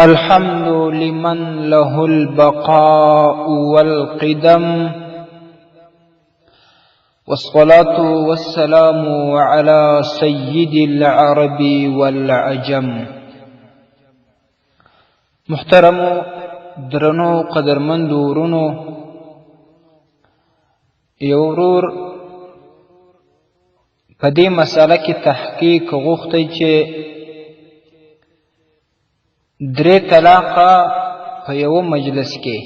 الحمد لمن له البقاء والقدم، والصلاة والسلام على سيد العرب والعجم. محترمو درنو قدرمندو ورونو، یو ورور په دې مسله کې تحقیق غوښتی چې درې طلاقه په یوه مجلس کې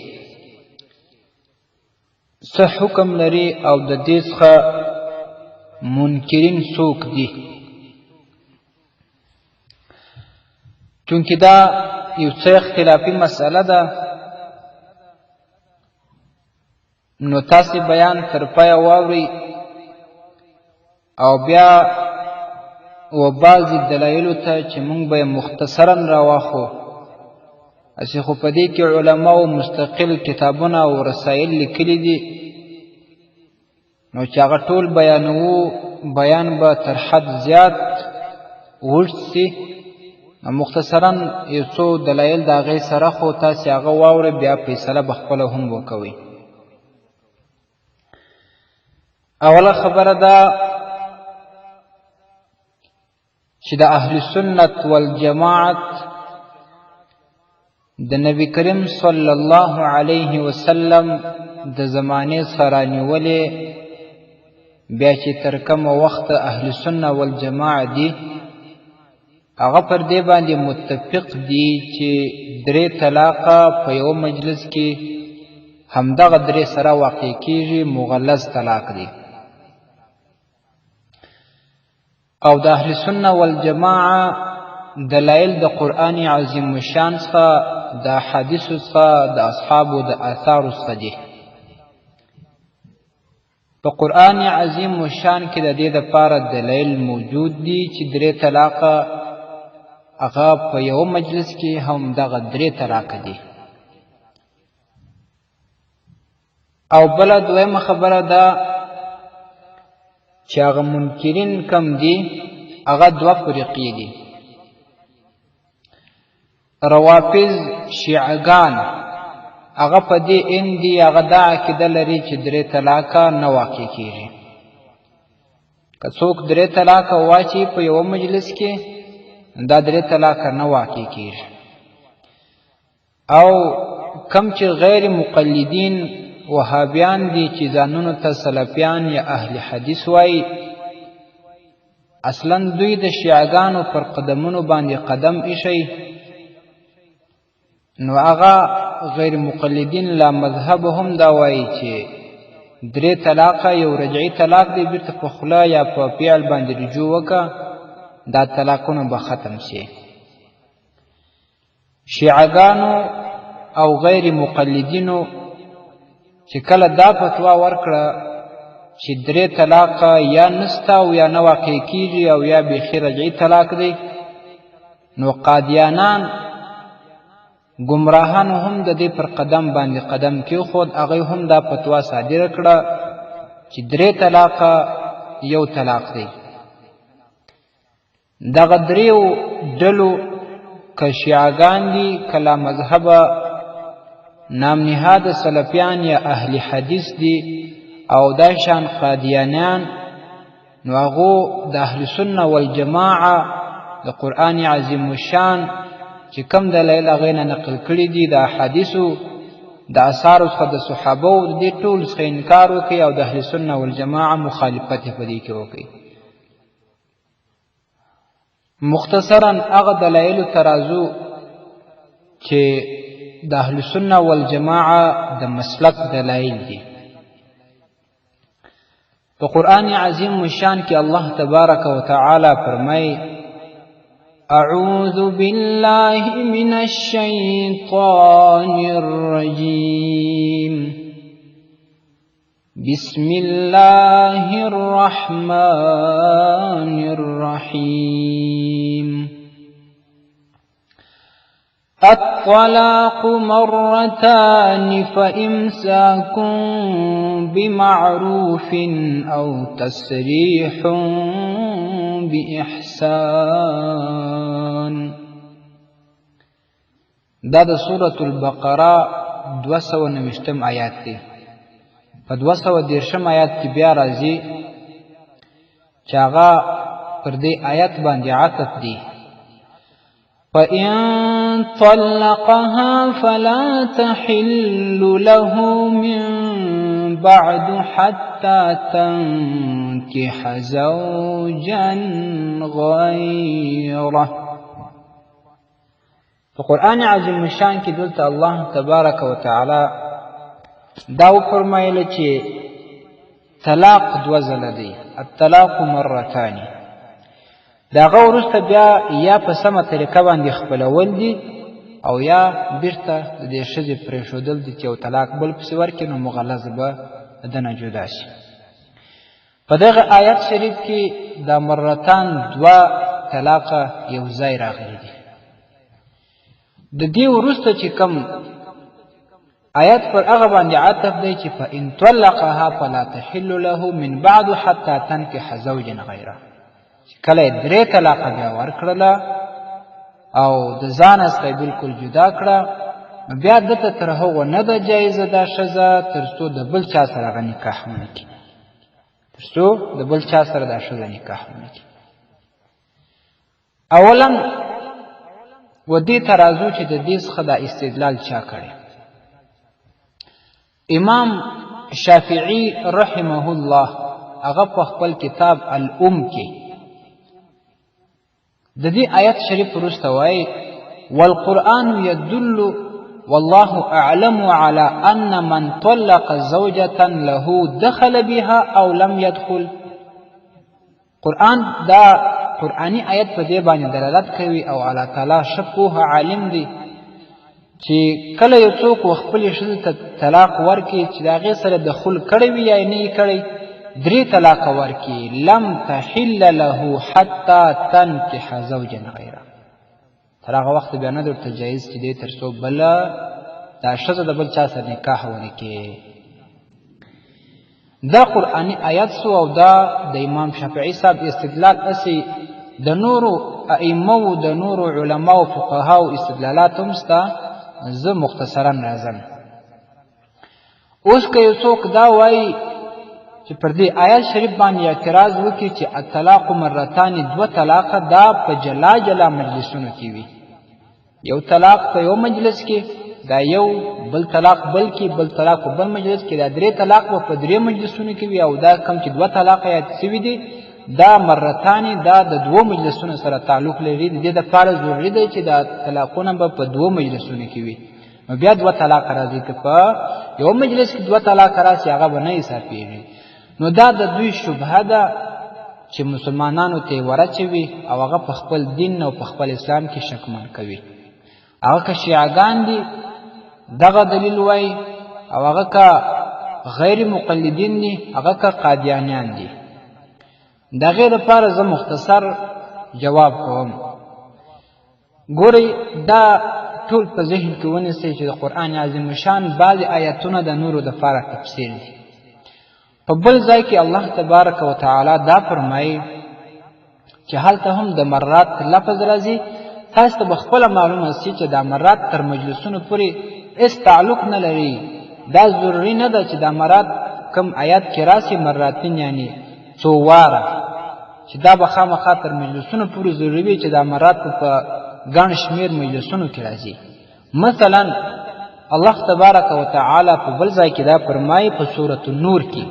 څه حکم لري او د دې څخه منکرین څوک دي؟ چونکه دا یو څه اختلافي مسله ده، نو تاسې بیان تر پایه واورئ او بیا و بعضې دلایلو ته چې موږ به یې مختصرا راواخو. هسې خو په دې کې علماو مستقل کتابونه او رسایل لیکلي دي، نو چې هغه ټول بیانوو بیان به تر حد زیات اوږد سي. نو مختصرا یو څو دلایل د هغې سره خو تاسې هغه واورئ، بیا فیصله به خپله هم وکوئ. اوله خبره دا چې د اهل سنت والجماعت د نبی کریم صلی الله علیه وسلم د زمانې څخه رانیولې بیا چې تر کومه وخته اهل سنت والجماعت دي، هغه پر دې باندې متفق دي چې درې طلاقه په یو مجلس کې همدغه درې سره واقع کیږي، مغلظ طلاق دی. او د اهل سنت والجماعه دلایل د قرآن عظیم الشان څخه، د احادیثو څخه، د اصحابو د آثارو څخه دي. په قرآن عظیم الشان کې د دې دپاره دلایل موجود دي چې درې طلاقه هغه په یو مجلس کې هم دغه درې طلاقه دي. او بله دویمه خبره ده چې هغه منکرین کم دي، هغه دوه فرقې دي. روافض شیعهګان هغه په دې ان دي، هغه دا عقیده لري چې درې طلاقه نه واقع کیږي. که څوک درې طلاقه واچي په یوه مجلس کې، دا درې طلاقه نه واقع کیږي. او کم چې غیر مقلدین وهابیان دي چې ځانونو ته سلفیان یا اهل حدیث وایي، اصلا دوی د شیعګانو پر قدمونو باندې قدم ایښی، نو هغه غیر مقلدین لا مذهب هم دا وایي چې درې طلاقه یو رجعي طلاق دی، بیرته په خوله یا په فعل باندې رجوع وکړه، دا طلاقونه به ختم شي. شیعهګانو او غیر مقلدینو چې کله دا فتوا ورکړه چې درې طلاقه یا نسته او یا نه واقع کیږي او یا بیخي رجعي طلاق دی، نو قادیانان ګمراهانو هم د دې پر قدم باندې قدم کېښود، هغوی هم دا فتوا صادره کړه چې درې طلاقه یو طلاق دی. دغه دریو ډلو که شیعهګان دي، که لا مذهبه نام نهاد سلفیان یا اهل حدیث دي، او دا شان قادیانیان، نو هغو د اهل سنه والجماعه د قرآن عظیم الشان چې کوم دلایل هغې نه نقل کړي دي، د احادیثو د اثارو څخه، د صحابو د دې ټول څخه انکار وکړي او د اهل سنه والجماعه مخالفت یې په دې کې وکړي. مختصرا هغه دلایلو ته راځو چې د اهل سنه والجماعه د مسلک دلایل دي. په قرآن عظیم شان کې الله تبارک وتعالی فرمایي: اعوذ بالله من الشیطان الرجیم، بسم الله الرحمن الرحيم، الطلاق مرتان فإمساك بمعروف أو تسريح بإحسان. دا د سورة البقره 229 آیات دی. په 230 آیات کې بیا راځي چې هغه پر دې آیت باندې عطف دی. فإن طلقها فلا تحل له من بعد حتى تنكح زوجا غيره. په قرآن عظیم شان کې دلته الله تبارک وتعالی دا وفرمایله چې طلاق دوه ځله دی، الطلاق مرتان. د هغه وروسته بیا یا په سمه طریقه باندې خپلول دي او یا بیرته د دې ښځې پرېښودل دي چې یو طلاق بل پسې ورکړي نو مغلظ به د ده نه جدا شي. په دغه آیت شریف کې دا مرتان دوه طلاقه یو ځای راغلي دي. د دې وروسته چې کوم آیت پر هغه باندې عطف دی چې فإن طلقها فلا تحل له من بعد حتى تنكح زوجا غیره، چې کله یې درې طلاقه بیا ورکړله او د ځانه څخه یې بالکل جدا کړه، نو بیا ده ته تر هغو نه ده جایزه دا ښځه تر څو د بل چا سره هغه نکاح ونه کړي، تر څو د بل چا سره دا ښځه نکاح ونه کړي. اولا و دې ته راځو چې د دې څخه دا استدلال چا کړی. امام شافعي رحمه الله هغه په خپل کتاب الام کې د دې آیت شریف وروسته وایي والقرآن يدل والله أعلم على أن من طلق زوجة له دخل بها أو لم يدخل. قرآن دا قرآني آیت په دې باندې دلالت کوي او الله تعالی ښه پوه عالم دی چې کله یو څوک و خپلې ښځې ته طلاق ورکړي چې د هغې سره دخول کړی وي یا یې نه یي کړی، درې طلاقه ورکړي، لم تحل له حتی تنکح زوجا غیره، تر هغه وخته بیا نه درته جایز چې دی تر څو بله دا ښځه د بل چا سره نکاح ونه کړي. دا قرآني آیت سو او دا د امام شافعي صاحب استدلال اسی د نورو ائمو د نورو علماو فقهاو استدلالات هم سته، زه مختصرا راځم. اوس که یو څوک دا وایي چې پر دې آیت شریف باندې اعتراض وکړي چې الطلاق مرتان، دوه طلاقه دا په جلا جلا مجلسونو کې وي، یو طلاق په یو مجلس کې دا یو، بل طلاق بل کې، بل طلاق په بل مجلس کې، دا درې طلاق به په درې مجلسونو کې وي، او دا کم چې دوه طلاقه یاد سوي دي دا مرتان دا د دوو مجلسونو سره تعلق لري. د دې دپاره ضروري دی چې دا طلاقونه به په دوو مجلسونو کې وي، نو بیا دوه طلاقه راځي. که په یو مجلس کې دوه طلاقه راسي هغه به نه حسابېږي. نو دا د دوی شبهه ده چې مسلمانانو ته یې ورچوي او هغه په خپل دین او په خپل اسلام کې شکمن کوي. هغه که شیعهګان دي دغه دلیل وایي، او هغه که غیر مقلدین دي، هغه که قادیانیان دي. د هغې دپاره زه مختصر جواب کوم. ګورئ دا ټول په ذهن کې ونیسئ چې د قرآن عظیم شان بعضې آیتونه د نورو دپاره تفسیر دي. په بل ځای کې الله تبارک وتعالی دا فرمایي چې هلته هم د مرات لفظ راځي، تاسو ته به خپله معلومه سي چې دا مرات تر مجلسونو پورې هېڅ تعلق نه لري. دا ضروري نه ده چې دا مرات کم آیات کې راسي مراتین یعنی څو واره، چې دا به خامخا تر مجلسونو پورې ضروري وي چې دا مرات په ګڼ شمېر مجلسونو کې راځي. مثلا الله تبارک وتعالی په بل ځای کې دا فرمایي په سورة النور کې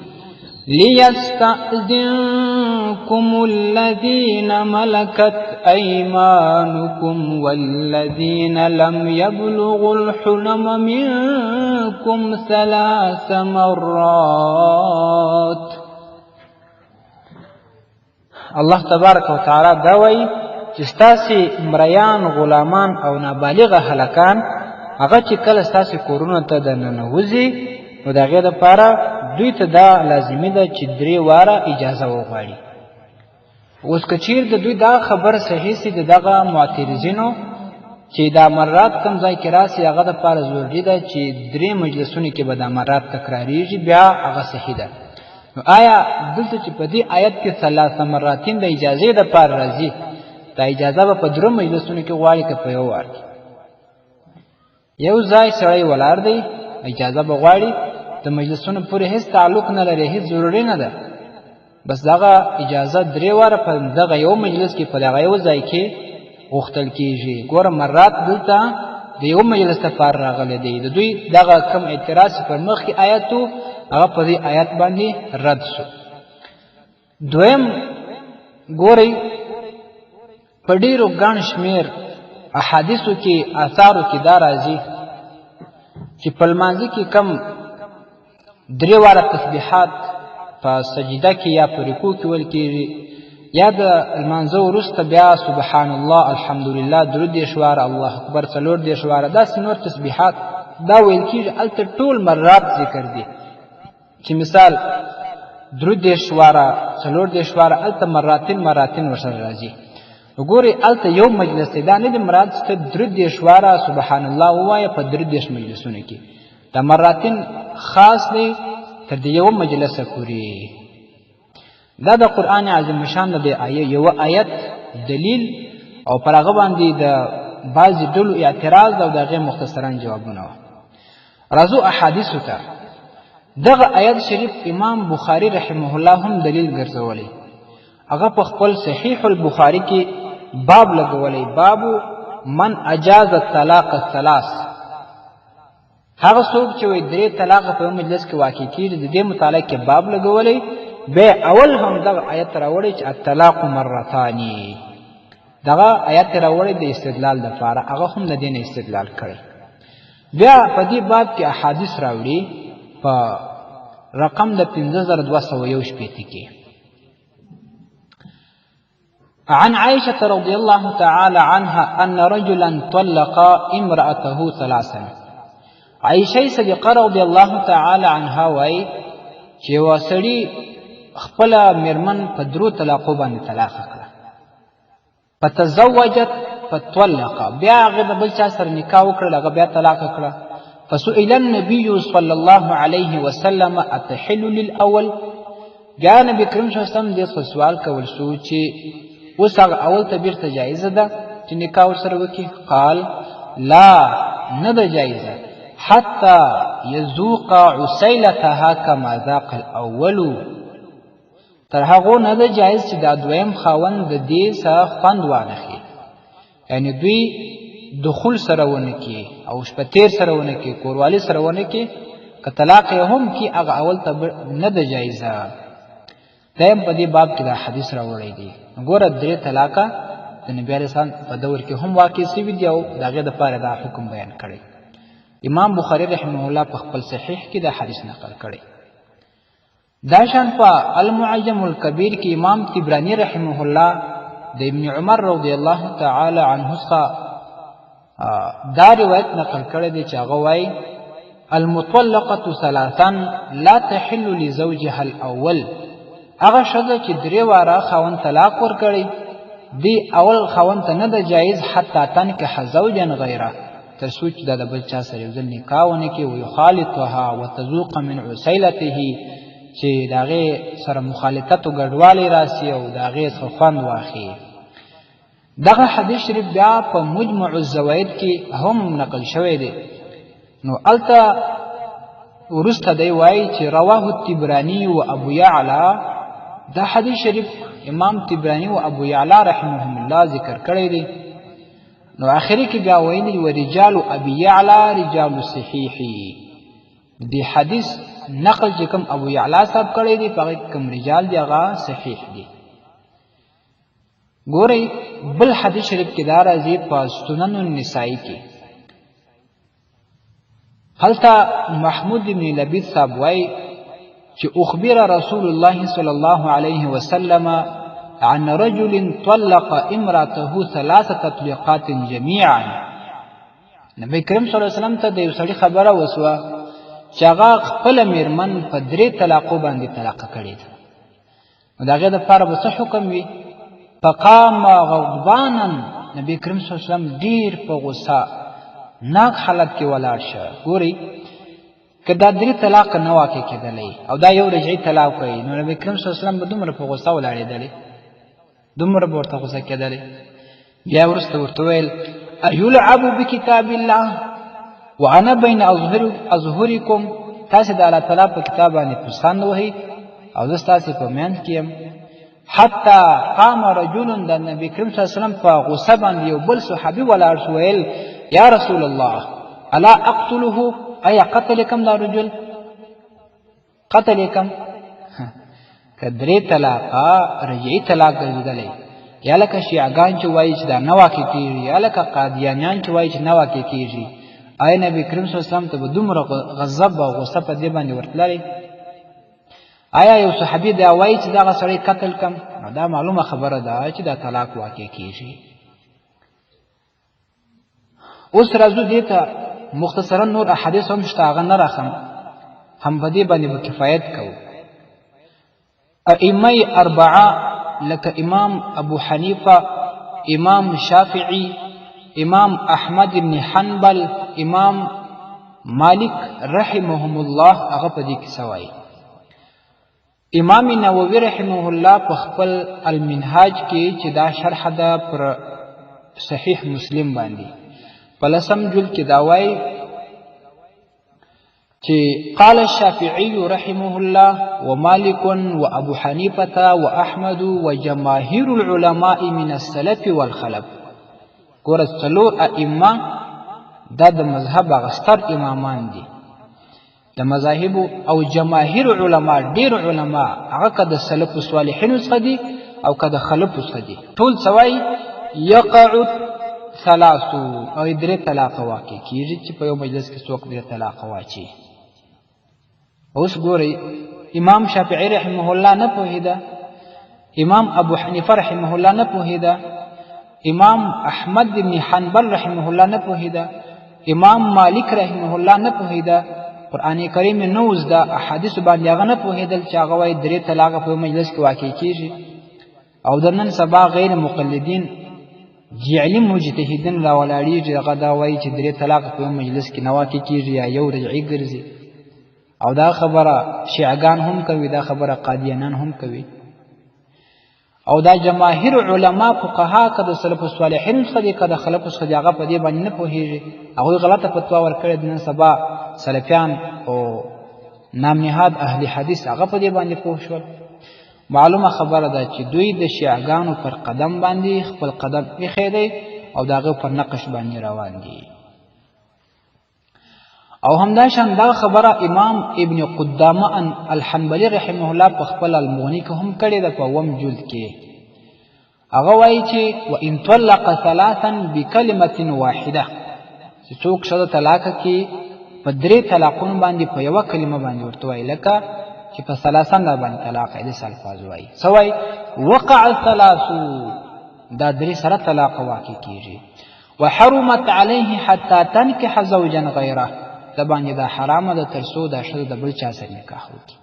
ليستأذنكم الذين ملكت أيمانكم والذين لم يبلغوا الحلم منكم ثلاث مرات. الله تبارک وتعالی دا وایي چې ستاسې مریان، غلامان او نابالغه هلکان هغه چې کله ستاسې کورونو ته د ننوځي نو د هغې دپاره دوی ته دا لازمي ده چې درې واره اجازه وغواړي. اوس که چیرې د دوی دا خبره صحیح سي د دغه معترضینو چې دا مرات کوم ځای کې راسي هغه دپاره ضروري ده چې درې مجلسونو کې به دا مرات تکراریږي، بیا هغه صحیح ده. نو آیا دلته چې په دې آیت کې ثلاثه مراتین د اجازې دپاره راځي، دا اجازه به په درو مجلسونو کې غواړي که په یو وار کې؟ یو ځای سړی ولاړ دی، اجازه به غواړي، د مجلسونو پورې هیڅ تعلق نه لري، هیڅ ضروري نه ده، بس دغه اجازه درې واره په دغه یو مجلس کې په دغه یو ځای کې غوښتل کیږي. ګوره مرات دلته د یو مجلس لپاره راغلی دی. د دوی دغه کم اعتراض پر مخ کې آیت هغه په دې آیت باندې رد شو. دویم ګورئ په ډیرو ګڼ شمیر احادیثو کې آثارو کې دا راځي چې په لمانځه کې کم درې واره تسبیحات په سجده کې یا په رکوع کې ویل کېږي، یا د لمانځه وروسته بیا سبحان الله الحمدلله درود دېرش واره، الله اکبر 34 واره، داسې نور تسبیحات دا ویل کېږي. هلته ټول مرات ذکر دي چې مثال درود دېرش واره، 34 واره، هلته مراتن مراتن ورسره راځي. وګورئ هلته یو مجلس دی، دا نه دی مراد چې ته درود دېرش واره سبحان الله ووایه په درود دېرش مجلسونو کې. دا مراتن خاص دی تر دې یو مجلسه پورې. دا د قرآن عظیم شان د یو آیت دلیل او پر هغه باندې د بعضې ډلو اعتراض او د هغې مختصرا جوابونه وه. راځو احادیثو ته. دغه آیت شریف امام بخاری رحمه الله هم دلیل ګرځولی. هغه په خپل صحیح البخاری کې باب لګولی، باب من اجاز الطلاق الثلاث. هغه څوک چې وایي درې طلاقه په یو مجلس کې واقع کېږي، د دې متعلق کې باب لګولی. بیا اول هم دغه آیت راوړی چې الطلاق مرتان، دغه آیت راوړی د استدلال دپاره، هغه هم د دې نه استدلال کړی. بیا په دې باب کې احادیث راوړي په رقم د 5261 کې. عن عائشة رضي الله تعالى عنها أن رجلا طلق امرأته ثلاثا. عائشة صدیقه رضی الله تعالی عنها وای چې یو سړي خپله میرمن په درو طلاقو باندې طلاق کړه، فتزوجت فطلق، بیا هغه د بل چا سره نکاح وکړه، هغه بیا طلاق کړه. فسئل النبي صلى الله عليه وسلم أتحل للأول؟ بیا نبی کریم صلی الله علیه وسلم دې څخه سوال کول سو چې اوس هغه اول ته بیرته جایزه ده چې نکاح ورسره وکړي؟ قال لا، نه ده جایزه، حتی یذوق عسیلتها کما ذاق الاول. تر هغو نه ده جایز چې دا دویم خاوند د دې څخه خوند وانخلي، یعنی دوی دخول سره ونه کی او شپه تیر سره ونه کی، کوروالی سره ونه کی، که طلاق یې هم کی هغه اول ته نه ده جایزه. دا هم په دې باب کې دا حدیث راوړی دی. ګوره درې طلاقه د نبی علیه السلام په دور کې هم واقع سوي دي او د هغې دپاره دا حکم بیان کړی. امام بخاري رحمه الله په خپل صحیح کې دا حدیث نقل کړی. دا شان په المعجم الکبیر کې امام تبرانی رحمه الله د ابن عمر رضی الله تعالی عنه څخه دا روایت نقل کړی دی چې هغه وایي المطلقة ثلاثا لا تحل لزوجها الاول. هغه ښځه چې درې واره خاوند طلاق ورکړي دی اول خاوند ته نه ده جایز حتی تنکح زوجا غیره، تر څو چې دا د بل چا سره یو ځل نکاح ونه کړي، ویخالطها وتذوق من عسیلته، چې د هغې سره مخالطت او ګډوالی راسي او د هغې څخه خوند واخلي. دغه حدیث شریف بیا په مجمع الزواید کې هم نقل شوی دی. نو هلته وروسته دی وایي چې رواه الطبراني و ابو یعلا. دا حدیث شریف امام طبراني و ابو یعلا رحمهم الله ذکر کړی دی. نو آخري کې بیا ویلي و رجال ابي یعلا رجال صحیحي. دی حدیث نقل چې کوم ابو یعلا صاحب کړی دی په هغې کې کوم رجال دی هغه صحیح دی. ګورئ بل حدیث شریف کې دا راځي په سنن النسائی کې، هلته محمود بن لبید صاحب وایي چې اخبر رسول الله صلی الله علیه وسلم عن رجل طلق امراته ثلاثه تطليقات جميعا. نبی کریم صلی الله علیه وسلم ته د یو سړي خبره وسوه چې هغه خپله میرمن په درې طلاقو باندې طلاقه کړې ده، نو د هغې دپاره به څه حکم وي؟ فقام غضبانا، نبی کریم صلی الله علیه وسلم ډیر په غصه ناک حالت کې ولاړ شه. ګورئ که دا درې طلاق نه واقع کېدلی او دا یو رجعي طلاق کوي، نو نبی کریم صلی الله علیه وسلم به دومره په غصه ولاړېدلی، دومره به ورته غصه کېدلی. بیا وروسته ورته وویل ایلعب بکتاب الله، وانا بین اظهرکم، تاسې د الله تعالی په کتاب باندې پسند وهئ او زه ستاسې په منځ کې یم. حتی قام رجل، د نبی کریم صلی الله علیه وسلم په غصه باندې یو بل صحابي ولاړ شو، ویل یا رسول الله الا اقتله، ایا قتل کم دا رجل، قتل کم؟ که درې طلاقه رجعي طلاق ګرځېدلی، یا لکه شیعهګان چې وایي چې دا نه واقع کېږي، یا لکه قادیانیان چې وایي چې نه واقع کېږي، آیا نبی کریم صلی الله علیه وسلم ته به دومره غضب او غصه په دې باندې ورتللی؟ آیا یو صحابي دا وایي چې دغه سړی قتل کم؟ نو دا معلومه خبره ده چې دا طلاق واقع کیږي. اوس راځو دې ته مختصرا، نور احادیث هم شته، هغه نه راخم، هم په دې باندې به کفایت کوو. ائمه اربعه لکه امام ابو حنیفه، امام شافعي، امام احمد بن حنبل، امام مالک رحمهم الله، هغه په دې کې څه وایي؟ امام نووي رحمه الله په خپل المنهاج کې چې دا شرح ده پر صحیح مسلم باندې، په لسم جلد کې دا وایي چې قال الشافعي رحمه الله ومالك وأبو حنيفة وأحمد وجماهير العلماء من السلف والخلف. ګوره څلور ائمه دا د مذهب هغه ستر امامان دي د مذاهب، او جماهیر علما، ډیر علما، هغه که د سلف صالحینو څخه دي او که د خلف څخه دي، ټول څه وایي؟ یقع ثلاثو، او درې طلاقه واقع کیږي چې په یو مجلس کې څوک درې طلاقه واچي. اوس ګورئ، امام شافعي رحمه الله نه پوهېده، امام ابو حنیفه رحمه الله نه پوهېده، امام احمد بن حنبل رحمه الله نه پوهېده، امام مالک رحمه الله نه پوهېده، قرآن کریم یې نه و زده، احادیثو باندې هغه نه پوهېدل چې هغه وایي درې طلاقه په یو مجلس کې واقع کېږي. او د نن سبا غیر مقلدین جعلي مجتهدین راولاړېږي، هغه دا وایي چې درې طلاقه په یو مجلس کې نه واقع کېږي یا یو رجعي ګرځي. او دا خبره شیعګان هم کوي، دا خبره قادیانان هم کوي، او دا جماهیر علما فقها که د سلف الصالحین څخه دي که د خلف څخه دي، هغه په دې باندې نه پوهېږي، هغوی غلطه فتوا ورکړې. د نن سبا سلفیان او نامنهاد اهل حدیث هغه په دې باندې پوه شول. معلومه خبره ده چې دوی د شیعګانو پر قدم باندې خپل قدم ایښی دی او د هغه پر نقش باندې روان دي. او همداشان دا خبره امام ابن قدامه الحنبلی رحمه الله په خپل المغنی کې هم کړې ده په اووم جلد کې. هغه وایي چې وان طلق ثلاثا بکلمة واحده، چې څوک ښځه طلاقه کړي په درې طلاقونو باندې په یوه کلمه باندې ورته وایي، لکه چې په ثلاثا دا باندې طلاق یې داسې الفاظ وایي، څه وایي؟ وقع الثلاث، دا درې سره طلاق واقع کیږي. وحرمت علیه حتی تنکح زوجا غیره، د باندې دا حرامه ده تر څو دا ښځه د بل چا سره نکاح وکړي.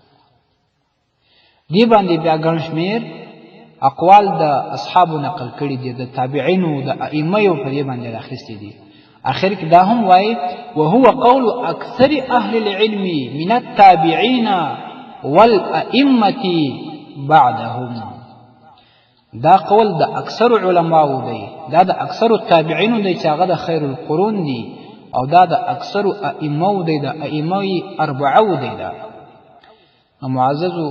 دې باندې بیا ګڼ شمېر اقوال د اصحابو نقل کړي دي، د تابعینو د ائمه یو په دې باندې راخیستي دي. اخر کې دا هم وایي وهو قول اکثر اهل العلم من التابعین والائمه بعدهم. دا قول د اکثر علماو دی، دا د اکثر تابعینو دی چې هغه د خیر القرون دی، او دا د اکثر ائمو دی، د ائمه اربعو دی. دا معززو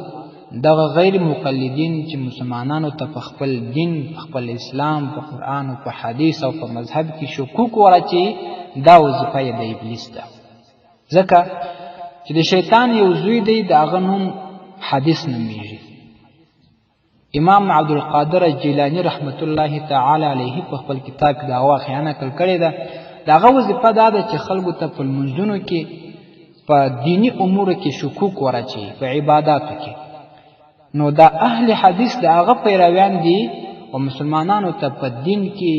دغه غیر مقلدین چې مسلمانانو ته په خپل دین، په خپل اسلام، په قرآن او په حدیث او په مذهب کې شکوک وراچي، دا وظیفه یې د ابلیس ده، ځکه چې د شیطان یو زوی دی، د هغه نوم حدیث نومیږي. امام عبدالقادر جیلانی رحمت الله تعالی علیه په خپل کتاب کې دا واقعه نقل کړې ده. د هغه وظیفه دا ده چې خلکو ته په لمونځونو کې، په دیني امورو کې شکوک وراچوي، په عباداتو کې. نو دا اهل حدیث د هغه پیرویان دي او مسلمانانو ته په دین کې،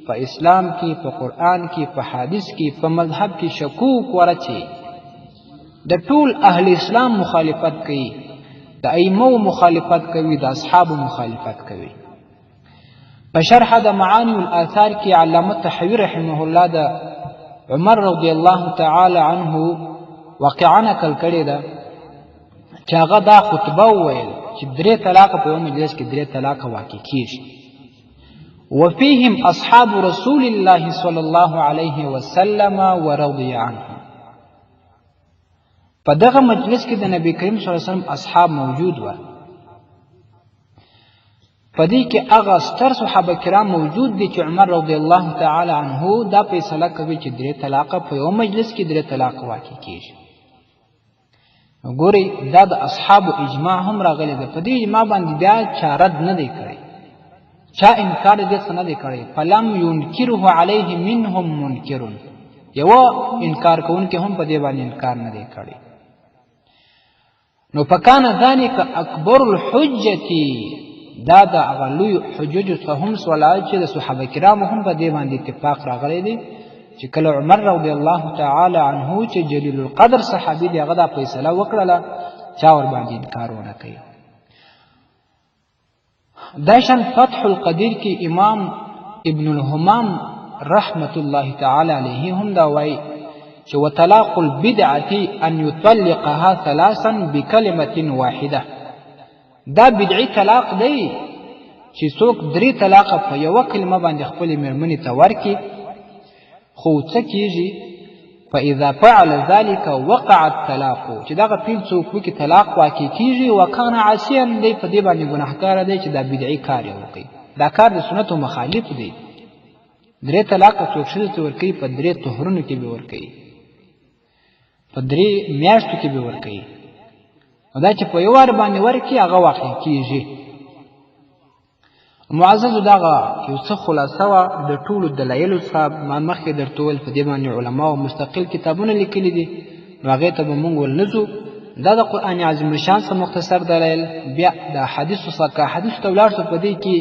په اسلام کې، په قرآن کې، په حدیث کې، په مذهب کې شکوک وراچوي. د ټول اهل اسلام مخالفت کوي، د ائمو مخالفت کوي، د اصحابو مخالفت کوي. په شرح د معانی الاثار کې علامه طحاوي رحمه الله د عمر رضی الله تعالی عنه واقعا نقل کړې ده چې هغه دا خطبه وویل چې درې طلاقه په یو مجلس کې درې طلاقه واقع کیږي. وفيهم أصحاب رسول الله صلى الله عليه وسلم ورضي عنهم. په دغه مجلس کې د نبی کریم صلی الله علیه وسلم اصحاب موجود وه. په دې کې هغه ستر صحابه کرام موجود دي چې عمر رضی الله تعالی عنه دا فیصله کوي چې درې طلاقه په یو مجلس کې درې طلاق واقع کیږي. نو ګورئ دا د اصحابو اجماع هم راغلی ده. په دې اجماع باندې بیا چا رد نه دی کړی، چا انکار دې څه نه دی کړی. فلم ینکره علیه منهم منکر، یو انکار کوونکی هم په دې باندې انکار نه دی کړی. نو فکان ذلک اکبر الحجة، دا د هغه لوی حججو څخه هم سوله چې د صحابه کرامو هم په دې باندې اتفاق راغلی دی چې کله عمر رضی الله تعالی عنه چې جلیل القدر صحابي دی هغه دا فیصله وکړله، چا ورباندې انکار ونه کوي. دا شان فتح القدیر کې امام ابن الهمام رحمت الله تعالی علیه هم دا وایي چې وطلاق البدعة ان يطلقها ثلاثا بکلمة واحدة. دا بدعي طلاق دی چې څوک درې طلاقه په یوه کلمه باندې خپلې مېرمنې ته ورکړي، خو څه کیږي؟ فاذا فعل ذلك وقع الطلاق، چې دغه فعل څوک وکړي طلاق واقع کیږي. وکان عاصیا دی، په دې باندې ګناهکاره دی چې دا بدعي کار یې وکړي، دا کار د سنتو مخالف دی. درې طلاقه څوک ښځې ته ورکوي په درې طهرونو کې به ورکوي، په درې میاشتو کې به ورکوي، او دا چې په یو وار باندې ورکړي هغه واقع کیږي. معززو دغه یو څه خلاصه وه د ټولو دلایلو څخه. ما مخکې درته وویل په دې باندې علماو مستقل کتابونه لیکلي دي، نو هغې ته به موږ ورنه ځو. دا د قرآن عظیم الشان څخه مختصر دلایل، بیا د احادیثو څخه که احادیثو ته ولاړ شو په دې کې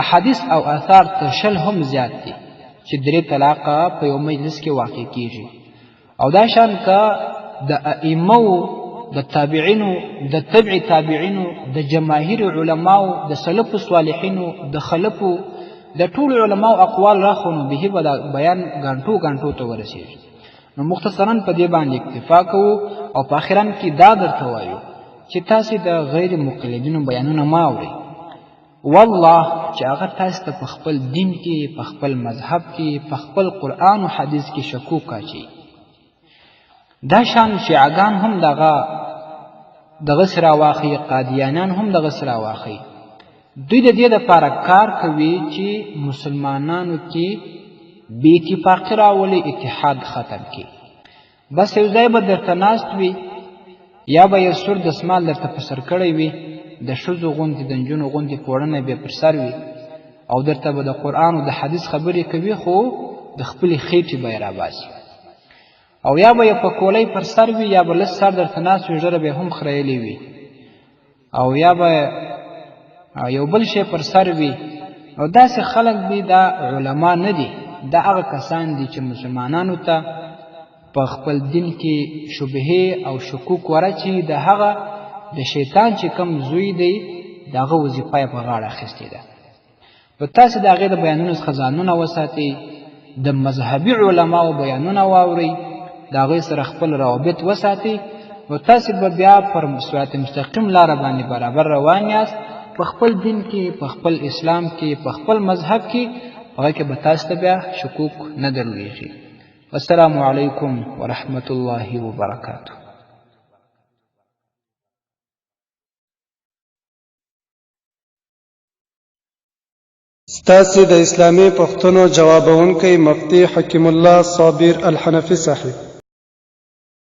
احادیث او آثار تر 20 هم زیات دي چې درې طلاقه په یو مجلس کې واقع کیږي. او دا شان که د ائمو، د تابعینو، د تبع تابعینو، د جماهیر علماو، د سلف صالحینو، د خلفو، د ټولو علماو اقوال راخونو به به دا بیان غانټو غانټو ته ورسیږي. نو مختصرا په دې باندې اکتفا کوو او په اخرن کې دا درته وایو چې تاسې د غیر مقلدینو بیانونه ما اورئ، والله چې هغه تاسو ته په خپل دین کې، په خپل مذهب کې، په خپل قرآن او حدیث کې شکوک اچي. دا شان شیعهګان هم دغه دغه سره واخلي، قادیانان هم دغه سره واخلي. دوی د دې لپاره کار کوي چې مسلمانانو کې بې اتفاقي راولي، اتحاد ختم کړي. بس یو ځای به درته ناست وي، یا به یې سور دسمال درته په سر کړی وي، د ښځو غوندې د نجونو غوندې پوړنی به پر سر وي، او درته به د قرآن او د حدیث خبرې کوي، خو د خپلې خېټې به یې راباسي. او یا به یې په کولۍ پر سر وي، یا به لږ سر درته ناست وي، ږیره به یې هم خریلې وي، او یا به یو بل شی پر سر وي. نو داسې خلک دي، دا علما نه دي، دا هغه کسان دي چې مسلمانانو ته په خپل دین کې شبهې او شکوک ورچي. د هغه د شیطان چې کوم زوی دی د هغه وظیفه یې په غاړه اخیستې ده. نو تاسې د هغې د بیانونو څخه ځانونه وساتئ، د مذهبي علماو بیانونه واورئ، د هغوی سره خپل روابط وساتئ، نو تاسې به بیا پر صراط مستقیم لاره باندې برابر روان یاست، په خپل دین کې، په خپل اسلام کې، په خپل مذهب کې، هغه کې به تاسو ته بیا شکوک نه درلویږي. والسلام علیکم ورحمت الله وبرکاته. ستاسې د اسلامي پوښتنو جوابوونکی مفتي حکیم الله صابر الحنفي صاحب.